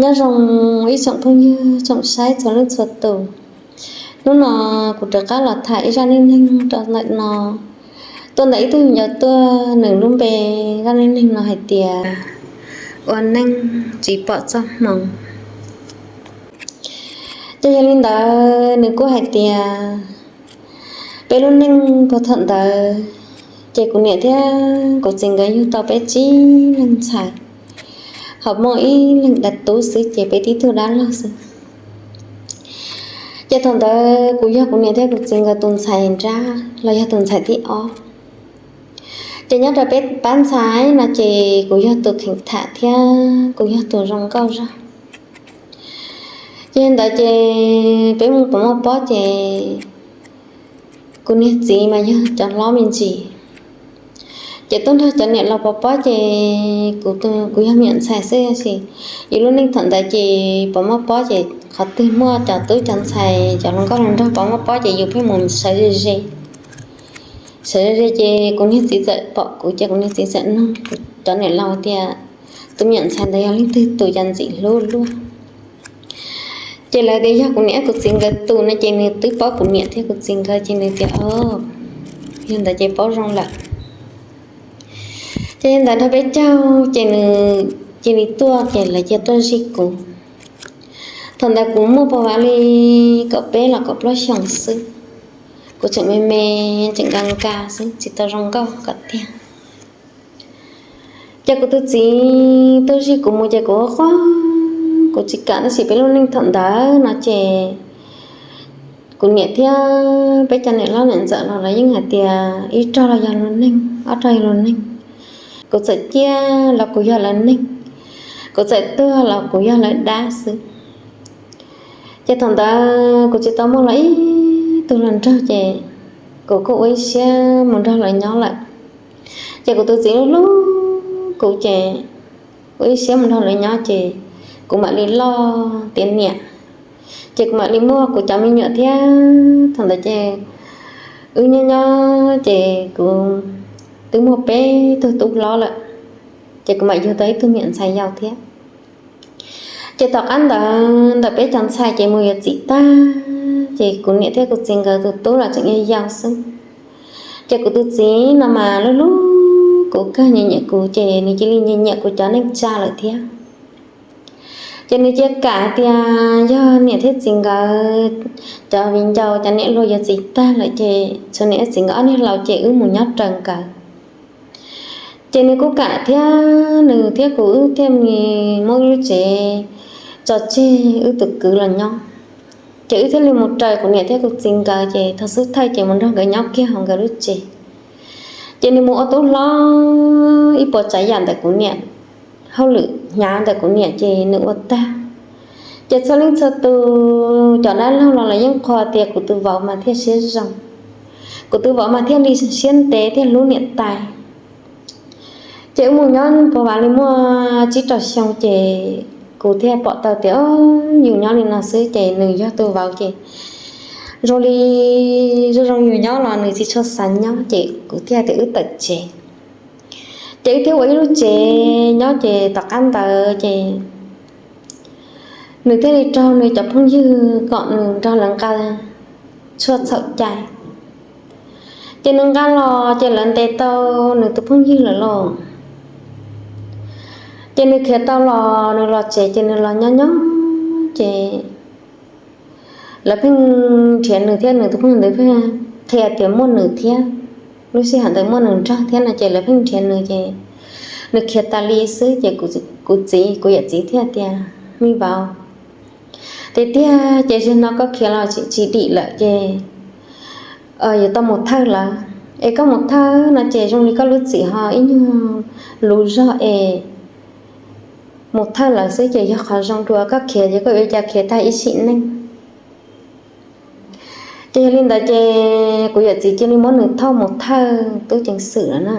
Nyob zoo ib tsoom phooj ywg tsoom saib txhua leej txhua tus. Hnub no kuv rov qab los tham ib zaj neej neeg rau ntawm no, tuaj ntawm ib tug me nyuam tuaj, nws lub npe, zaj neej neeg no hais tias ua neej tsis pom txoj hmoov. Ces yog li ntawd nws kuj hais tias peb lub neej puag thaum ntawd ces kuv niam thiab kuv txiv nkawd yug tau peb tsib leeg ntxhais, ho muaj ib leeg dab tub xwb ces peb tib tug dab laug xwb. Ces thaum ntawd kuv yog kuv niam thiab kuv txiv nkawd tus ntxhais nrab los yog tus ntxhais thib ob. Ces nyob rau peb pab ntxhais no ces kuv yog tus kheev tham thiab kuv yog tus zoo nkauj zog. Ces ntawd ces peb mus pov muaj pob ces kuv niag txiv mas yog cov hlob me ntsis, ces tuaj nrog cov niam laus pov pob ces kuv, kuv yog me nyuam ntxhais xwb, tab sis yus lub neej thaum ntawd ces pov muaj pob ces qhov twg muaj cov tub cov ntxhais cov hluas nkauj los nrog pov muaj pob ces yus pheej mus sawv ze ze. Sawv ze ze ces kuv niag txiv txawm pom kuv ces kuv niag txiv txawm nug kuv cov niam laus tias tus me nyuam ntxhais ntawd yog leej twg tus, cas ntxim hlub luaj. Ces lawv tias yog kuv niam kuv txiv nkawd tus no ces nws twb paub kuv niam thiab kuv txiv nkawd ces nws tias o, yog ntawd ces paub zoo lawm. Ces yog ntawd nrog peb caug ces nws cia li tuaj ces lawv cia tuaj zij kuv. Thaum ntawd kuv muaj puas vav li kaum peb los kaum plaub xyoos xwb, kuv tseem me me, tseem nka nka xwb tsis tau zoo nkauj kom tiag. Ces kuv tus txiv tuaj zij kuv mus ces kuv quaj quaj, kuv tsis kam, tab sis peb lub neej thaum ntawd no ces kuv niam thiab peb cov niam hlob niam ntxawm los lawv yeej hais tias ib rog los yog luag neeg, ob rog yog luag neeg. Kuv txawm ciaj los kuv yog lawv neeg, kuv txawm tuag los kuv yog lawv dab xwb. Ces thaum ntawd kuv tsis tau muaj los ib tug hluas nraug ces kuv kuj ua ib siab mus nrog lawv nyob lawm. Ces kuv tus txiv hlub hlub kuv ces ua ib siab mus nrog lawv nyob ces kuv mam li loj tiav niam, ces kuv mam li muaj kuv cov me nyuam thiab. Thaum ntawd ces wb nyob nyob ces kuv twb muaj peb tug tub hlob lawm, ces kuv mam yug tau ib tug me nyuam ntxhais yau thiab. Ces tom qab ntawd ntawm peb cov ntxhais ces mus yuav txiv tag, ces kuv niam thiab kuv txiv nkawd tus tub los tseem yog yau xwb. Ces kuv tus txiv no mas hlub hlub kuv kawg, nyiam nyiam kuv ces nws cia li nyiam nyiam kuv cov neej tsa lawm thiab. Ces nws cia kam hais tias yog niam thiab txiv nkawd cov viv ncaus cov niam hluas yuav txiv tag lawm ces tshuav niam thiab txiv nkawd ob niag laus ces wb mus nyob raws nkawd. Ces nws kuj kam thiab, nws thiab kuv wb thiaj muab wb lub tsev tso tseg wb tus kwv los nyob. Ces wb thiaj li mus raws kuv niam thiab kuv txiv nkawd ces thaum xub thawj ces mus nrog nkawd nyob kiag hauv nkawd lub tsev. Ces nws mus ua tub hlob ib puas tsav yam ntawm kuv niam, hauj lwm hnyav ntawm kuv niam ces nws ua tag. Ces txhua leej txhua tus cov dab laug los lawv yeej qhuas tias kuv tus vauv mas thiaj siab zoo, kuv tus vauv mas thiaj li siab ntev thiaj hlub niam tais. Ces wb mus nyob puas vav li muaj tsib rau xyoo ces kuv thiaj pom tau tias yus nyob li no xwb ces nws yog tus vauv ces zoo li zoo zoo yus nyob los nws tsis tshua xav nyob ces kuv thiaj tias wb tawm tsev. Ces wb thiaj ua ib lub tsev nyob ces tom qab ntawd ces nws thiaj li raug nws cov phooj ywg kom nws nrog lawv nqa tshuaj txhaum cai. Ces nws nqa los ces lawv ntes tau nws tus phooj ywg lawm lauj. Ces nws khiav tau los, nws los tsev ces nws los nyob nyob ces lawv pheej nrhiav nws thiab nws tus phooj ywg ntawd pheej qhia tias muaj nws thiab, lub sij hawm ntawd muaj nws nrog thiab no ces lawv pheej nrhiav nws ces nws khiav tas li xwb ces kuv txiv, kuv yawm txiv thiaj tias me vauv, tiag tiag ces zaum no koj khiav los tsis dim lawm ces yuav tau mus thawj lawv, es koj mus thawj no ces zoo li koj lub txim ho ib nyuag luv zog es mus thawj lawv xwb ces yog qhov zoo dua, koj khiav ces koj yuav ua cas khiav tag ib sim neej. Ces yog li ntawd ces kuv yawm txiv cia li muab nws thauj mus thawj tub ceev xwm lawm na.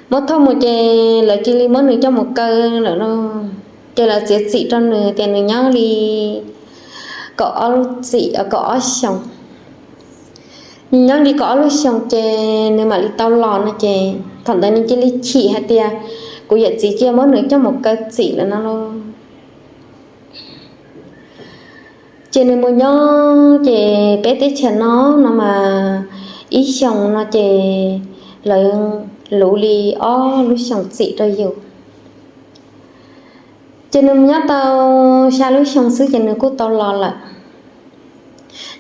Muab thauj mus ces lawv cia li muab nws coj mus kaw lawm lauj. Ces lawv txiav txim rau nws tias nws nyob li kaum ob lub txim, kaum ob xyoos. Nws nyob li kaum ob lub xyoos ces nws mam li tau los no ces thaum ntawd nws cia li chim hais tias kuv yawm txiv cia muab nws coj mus kaw txim lawm no lauj. Ces nws mus nyob ces peb teb chaws no no mas ib xyoos no ces lawv luv li ob lub xyoos txim rau yus. Ces nws mus nyob tau xya lub xyoo xwb ces nws kuj tau los lawm.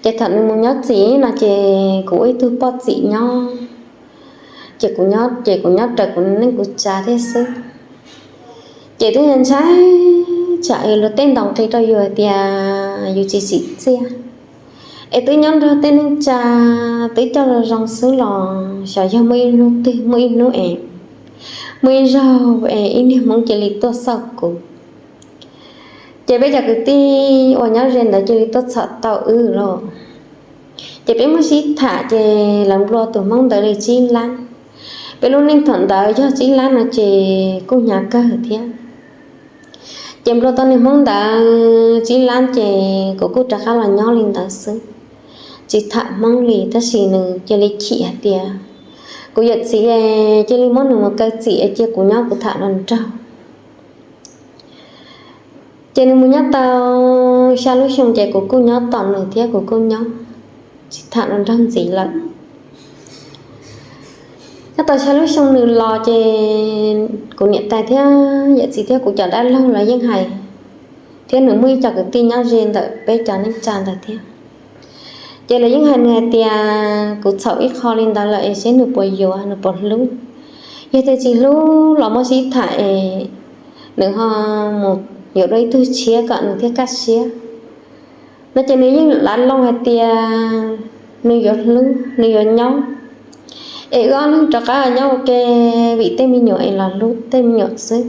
Ces thaum nws mus nyob txim no ces kuv ua ib tug poj txim nyob, ces kuv nyob ces kuv nyob raws kuv neej kuv tsa thiab xwb. Ces twb yog ntshai tsam luag tej ntaus nqi rau yus hais tias yus tsis tsim txiaj, es twb nyob nrog tej neej tsa twb coj los zoo xwb los xyov yog muaj ib hnub twg muaj ib hnub es muaj ib zaug es ib niag Hmoob cia li tuaj xauj kuv. Ces peb cov kwv tij uas nyob ze ntawd cia li tuaj txhom tau wb los. Ces peb muab sib tham ces lawv nplua tus Hmoob ntawd li tsib lab. Peb lub neej thaum ntawd yog tsib lab no ces kuj hnyav kawg thiab. Ces nplua tau niag Hmoob ntawd tsib lab ces kuv kuj rov qab los nyob li ntawd xwb, tsis tham Hmoob li. Tab sis nws cia li chim hais tias kuv yawm txiv cia li muab nws mus kaw txim es cia kuv nyob kuv tham hluas nraug. Ces nws mus nyob tau xya lub xyoo ces kuv kuj nyob tos nws thiab kuv kuj nyob tsis tham hluas nraug ntxiv lawm. Nyob tau xya lub xyoo nws los ces kuv niam tais thiab yawm txiv thiab kuv cov dab laug los yeej hais, thiab nws muaj ib co kwv tij nyob ze ntawm peb cov neej tsa ntawd thiab. Ces lawv yeej hais nws hais tias kuv txhaum ib qho li ntawd lawm es seb nws puas yuav, nws puas hlub. Yog tias tsis hlub los muab sib tham es nws ho mus yuav dua ib tug tshiab kom nws thiaj kaj siab no. Ces nws yeej lav loo hais tias nws yuav hlub, nws yuav nyob, es wb ob leeg rov qab nyob ua ke, vim tej me nyuam es los hlub tej me nyuam xwb.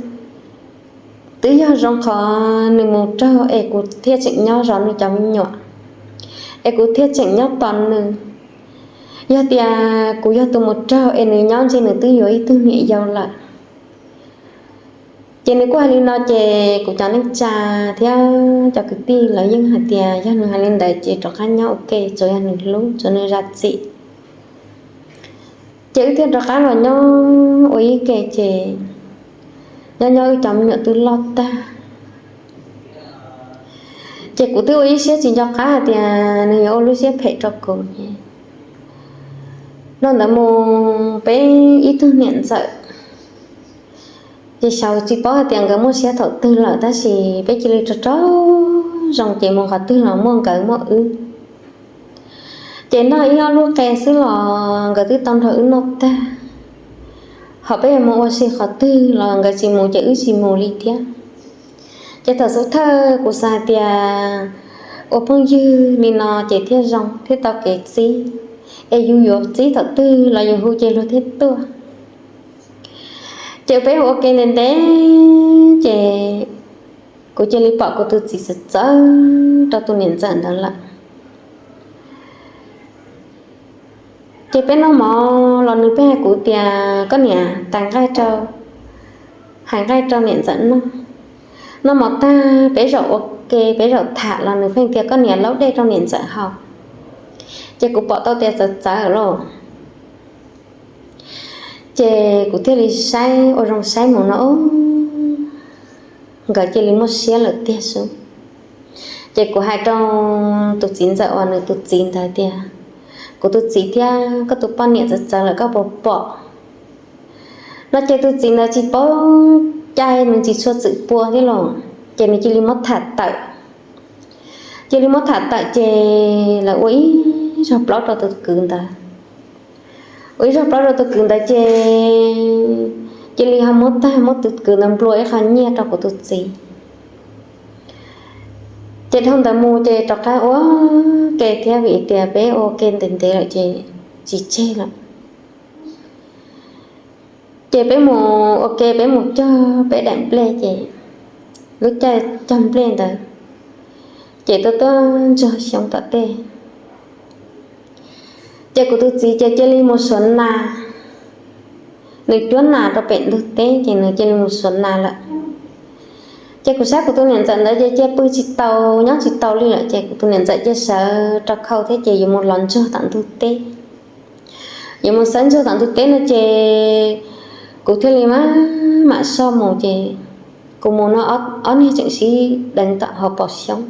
Twb yog zoo qhov nws mus raug es kuv thiaj tseem nyob zov nws cov me nyuam, es kuv thiaj tseem nyob tos nws. Yog tias kuv yog tus mus raug es nws nyob ntshe nws twb yuav ib tug niam yau lawm. Ces nws kuj hais li no ces kuv cov neej tsa thiab cov kwv tij lawv yeej hais tias yog nws hais li ntawd ces rov qab nyob ua ke, tsuas yog nws hlub, tsuas nws zam txim. Ces wb thiaj rov qab los nyob ua ib ke ces nyob nyob wb cov me nyuam twb loj tag. Ces kuv twb ua ib siab tsis nco qab hais tias nws yuav ua lub siab phem rau kuv. Ces no ntawd mus peb ib tug niam ntxawm, ces xyov tsis paub hais tias nkawd muaj siab thaum twg lawm, tab sis peb cia li rog rog zoo ces mus qhov twg los muaj nkawd muaj wb. Ces noj ib ob lub qe xwb los nkawd twb tau nrog wb noj tag. Ho peb yuav mus ua si qhov twg los nkawd tsis mus ces wb tsis mus li thiab. Ces thaum xub thawj kuv xav hais tias ua phooj ywg li no ces thiaj zoo thiaj tau kev txib, es yus yuav txib thaum twg los yus hu ces luag thiaj tuaj. Ces peb ua ke ntev ntev ces kuv cia li pom kuv tus txiv txawv txawv rau tus niam ntxawm ntawd lawm. Ces peb noj mov los nws pheej hais kuv tias koj niam tais nqaij rau, hais nqaij rau niam ntxawm noj. Noj mov tag peb zaum ua ke peb zaum tham los nws pheej tias koj niam laub dej rau niam ntxawm haus. Ces kuv pom tau tias txawv txawv lawm, ces kuv thiaj li saib ua zoo saib mus no nkawd cia li muaj siab lawm tiag sub. Ces kuv hais rau tus txiv ntxawm uas nws tus txiv ntawd tias, kuv tus txiv thiab koj tus poj niam txawv txawv lawm koj puas pom no? Ces tus txiv ntawd tsis paub cai, nws tsis tshua txwm pua thiab los, ces nws cia li muab tham tawm. Cia li muab tham tawm ces lawv ua ib zog plaub rau tus kwv ntawd. Ua ib zog plaub rau tus kwv ntawd ces cia li ho muab tag muab tus kwv ntawd nplua ib qho nyiaj rau kuv tus txiv. Ces dhau ntawd mus ces rov qab ua ke thiab vim tias peb ua ke ntev ntev lawm ces tsis tseg lawm. Ces peb mus ua ke peb mus cog peb daim nplej ces lub caij cog nplej ntawd ces tuaj tuaj ntsuag xyoob tom tej. Ces kuv tus txiv ces cia li mus suav nas, nws cuab nas rau pem ntug teb ces nws cia li mus suav nas lawm. Ces kuv saib kuv tus niam ntxawm ntawd ces cia pw tsis tau, nyob tsis tau li lawm ces kuv tus niam ntxawm cia sawv rau khau thiab ces yuav mus los ntsuag tom ntug teb. Yuav mus xawb ntsuag tom ntug teb no ces kuv thiaj li mam mam soj mus ces kuv mus no ob niag tseem sib deev tom hauv paus xyoob.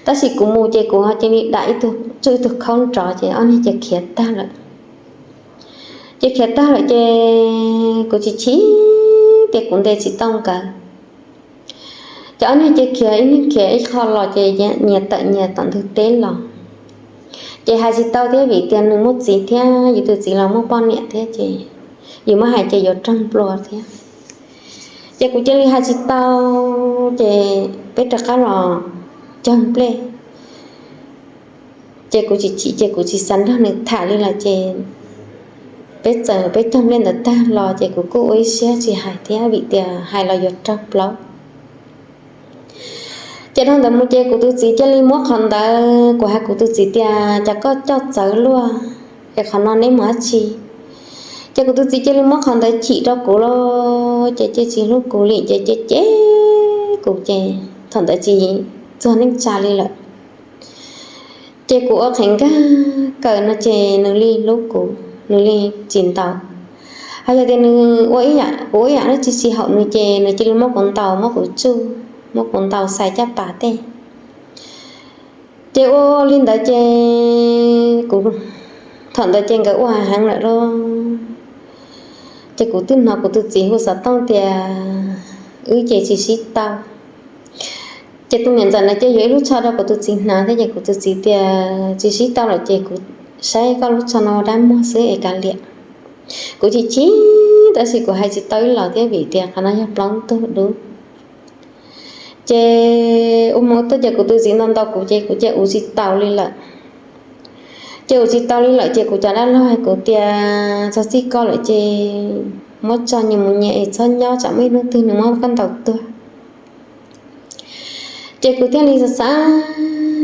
Tab sis kuv mus ces kuv ho cia li dam ib tug, tsuj ib tug khaub nrov ces ob niag cia khiav tag lawm. Ces khiav tag lawm ces kuv tsis chim tias kuv ntes tsis tau nkawd. Ces ob niag cia khiav, ib niag khiav ib qho los ces nyias tawm nyias tom ntug teb los. Ces hais tsis tau thiab vim tias nws muaj txiv thiab, yus tus txiv los muaj poj niam thiab ces yus muab hais ces yuav raug nplua thiab. Ces kuv cia li hais tsis tau, ces peb rov qab los cog nplej. Ces kuv tsis chim ces kuv tsis xav nrog nws tham li lawm ces peb txawm peb cog nplej ntawd tag los ces kuv kuj ua ib siab tsis hais thiab vim tias hais los yuav raug plaub. Ces dhau ntawd mus ces kuv tus txiv cia li muab qhov ntawd, kuv hais kuv tus txiv tias cas koj coj txawv luaj, es qhov no neb mus dab tsi? Ces kuv tus txiv cia li muab qhov ntawd chim rau kuv los ces cia tsis hlub kuv li ces cem cem kuv ces thaum ntawd tsis txog neej tsa li lawm. Ces kuv ua qhev nkag kawm no ces nws li hlub kuv, nws li tsis ntaus. Ho yog tias nws ua ib yam, kuv ua ib yam dab tsi tsis haum nws ces nws cia li muab kuv ntaus, muab kuv tsuj, muab kuv ntaus xais caj pas tej. Ces ua li ntawd ces kuv, thaum ntawd ces nkawd ua heev lawm lauj. Ces kuv twb hnov kuv tus txiv hu xov tooj tias wb ces tsis sib tau. Ces tus niam ntxawm ntawd ces yuav ib lub tsho rau kuv tus txiv hnav thiab ces kuv tus txiv tias tsis sib tau lawm ces kuv saib koj lub tsho no dab muag xwb es kav liam. Kuv chim chim tab sis kuv hais tsis tau ib los thiab vim tias qhov no yog plaub ntug dub. Ces ua mus ua tuaj ces kuv tus txiv ntaus ntaus kuv ces kuv cia ua tsis taus li lawm. Ces ua tsis tau li lawm ces kuv cov dab laug hais kuv tias txog txij koj lawm ces muab tso nyias mus nyias es txhob nyob tsam muaj ib hnub twg nws muab koj ntaus tuag. Ces kuv thiaj li xav xav,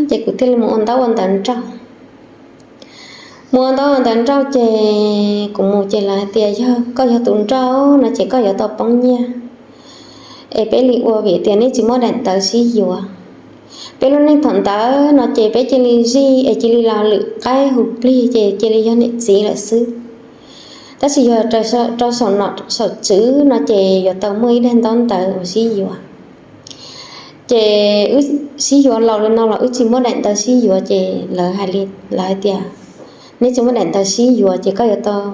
ces kuv thiaj li mus ua ntaub ua ntawv nrauj. Mus ua ntaub ua ntawv nrauj ces kuv mus ces lawv hais tias yog koj yog tus nrauj no ces koj yuav tau poob nyiaj, es peb li ua vim tias neb tsis muaj daim ntawv sib yuav. Peb lub neej thaum ntawd no ces peb cia li zij es cia li los lwm qaib hu plig ces cia li yog niam txiv lawm xwb. Tab sis yog rau saum nom saum tswv no ces yuav tau muaj ib daim ntaub ntawv uas sib yuav. Ces wb sib yuav laus li no los wb tsis muaj daim ntawv sib yuav ces lawv hais li, lawv hais tias neb tsis muaj daim ntawv sib yuav ces koj yuav tau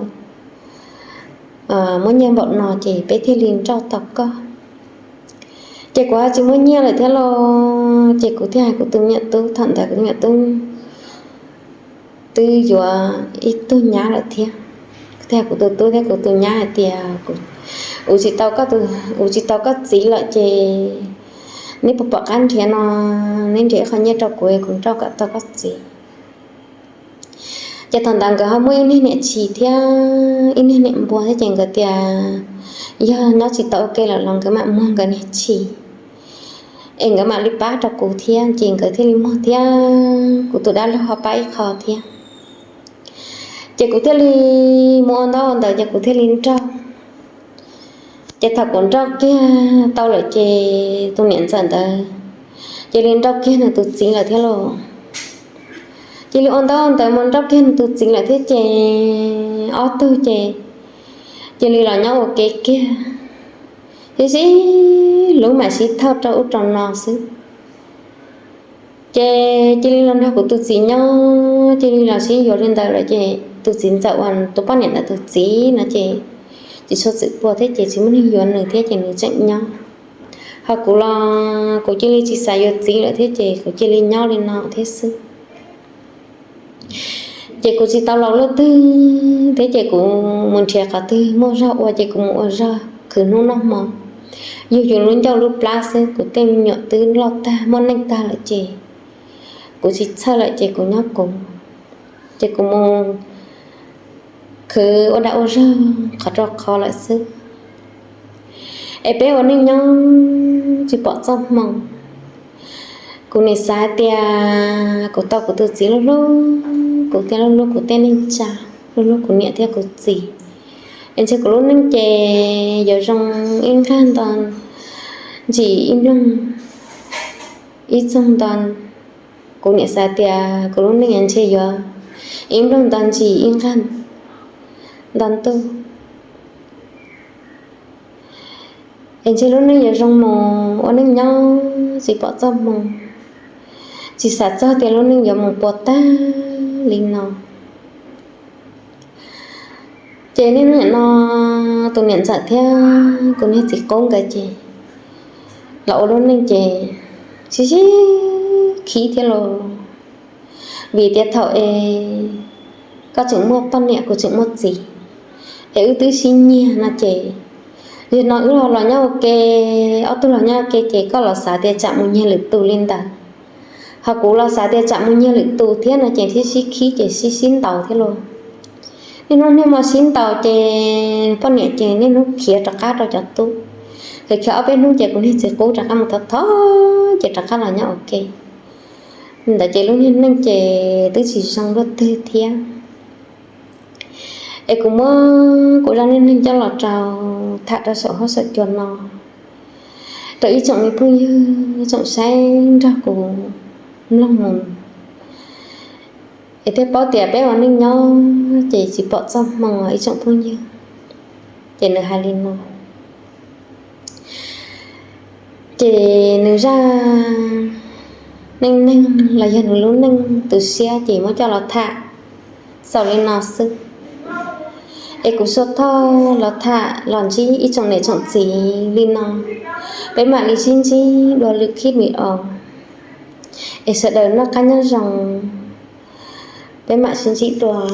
muab nyiaj npaum no ces peb thiaj li nrauj tau koj. Ces kuv ho tsis muaj nyiaj lawm thiab los ces kuv thiaj hais kuv tus me nyuam tub, thaum ntawd kuv tus me nyuam tub twb yuav ib tug nyab lawm thiab. Kuv thiaj hais kuv tus tub thiab kuv tus nyab hais tias kuv ua tsis tau koj, ua tsis tau koj txiv lawm ces neb puas pom qab nrhiav no, neb nrhiav ib qho nyiaj rau kuv es kuv nrauj kom tau koj txiv. Ces thaum ntawd nkawd ho muaj ib niag niam tshis thiab ib niag niam npua thiab ces nkawd tias yog nyob tsis tau ua ke lawm los nkawd mam muag nkawd niag tshis es nkawd mam li pab rau kuv thiab ces nkawd thiaj li muag thiab kuv tus dab laug ho pab ib qho thiab. Ces kuv thiaj li mus ua ntaub ua ntawv ces kuv thiaj li nrauj. Ces thaum kuv nrauj kiag tau lawm ces tus niam ntxawm ntawd cia li nrauj kiag nws tus txiv lawm thiab los. Cia li ua ntaub ua ntawv mus nrauj kiag nws tus txiv lawm thiab ces ob tug ces cia li los nyob ua ke kiag, sib sib hlub mam sib thauj rau ub rau no xwb. Ces cia li los nrog kuv tus txiv nyob, cia li los sib yuav li ntawd lawm ces tus txiv ntxawm uas tus poj niam ntawd tus txiv no ces tsis tshua txwm puag thiab ces tsis muaj neeg yuav nws thiab ces nws tseem nyob. Ho kuv los kuv cia li tsis xav yuav txiv lawm thiab ces kuv cia li nyob li no thiab xwb. Ces kuv tsis tau laus luaj twg thiab ces kuv mus nrhiav qhov twg muaj zog ua ces kuv mus ua zog khwv hnub noj hmo. Yug yus lub ncauj lub plab xwb, kuv tej me nyuam twb loj tag muaj neej tag lawm ces kuv tsis txhawj lawm ces kuv nyob kuv. Ces kuv mus khwv ua dag ua zog qhov rau qhov lawm xwb. Es peb ua neej nyob tsis pom txoj hmoo. Kuv nim xav tias kuv tau kuv tus txiv lub hlub, kuv thiaj lub hlub kuv tej neej tsa, lub hlub kuv niam thiab kuv txiv. Es ntshe kuv lub neej ces yuav zoo ib nqag nto ntsis ib nplooj ib txoog nto. Kuv nim xav tias kuv lub neej ntshe yuav ib nplooj nto ntsis ib nqag nto ntuj. Es ntshe lub neej yuav zoo mus ua neej nyob tsis pom txoj hmoo. tsis xav txog tias lub neej yuav mus puas tag li no. Ces niaj hnub no tus niam ntxawm thiab kuv niag txiv qub nkawd ces los ua lub neej ces sib sib khib thiab los, vim tias thaum es koj tseem muaj poj niam kuv tseem muaj txiv, es wb twb sib nyiag no ces, yog no wb los nyob ua ke, ob tug los nyob ua ke ces koj los xav tias tsam mus nyiag lwm tus li ntawd, ho kuv los xav tias tsam mus nyiag lwm tus thiab no ces thiaj sib khib ces sib sib ntaus thiab los. Niaj hnub niaj hmo sib ntaus ces poj niam ces niaj hnub khiav rov qab rau cov tub, khiav khiav ob peb hnub ces kuv niag txiv qub rov qab mus thov thov ces rov qab los nyob ua ke. Ntawd ces lub niag neej ces twb tsis zoo luaj twg thiab. Es kuv muab kuv zaj neej neeg coj los rau tham rau saum huab saum cua no rau ib tsoom me phooj ywg tsoom saib nrog kuv mloog mus, es thiaj paub tias peb ua neej nyob ces tsis pom txoj hmoo ib tsoom phooj ywg. Ces nws hais li no, ces nws zaj neej neeg los yog nws lub neej tu siab ces muab coj los tham xaus li no xwb. Es kuv Sua Thoj los tham los ntsib ib tsoom niam tsoom txiv li no, peb mam li sib ntsib dua lwm khib me os. Es sawv daws noj qab nyob zoo, peb mam sib ntsib dua.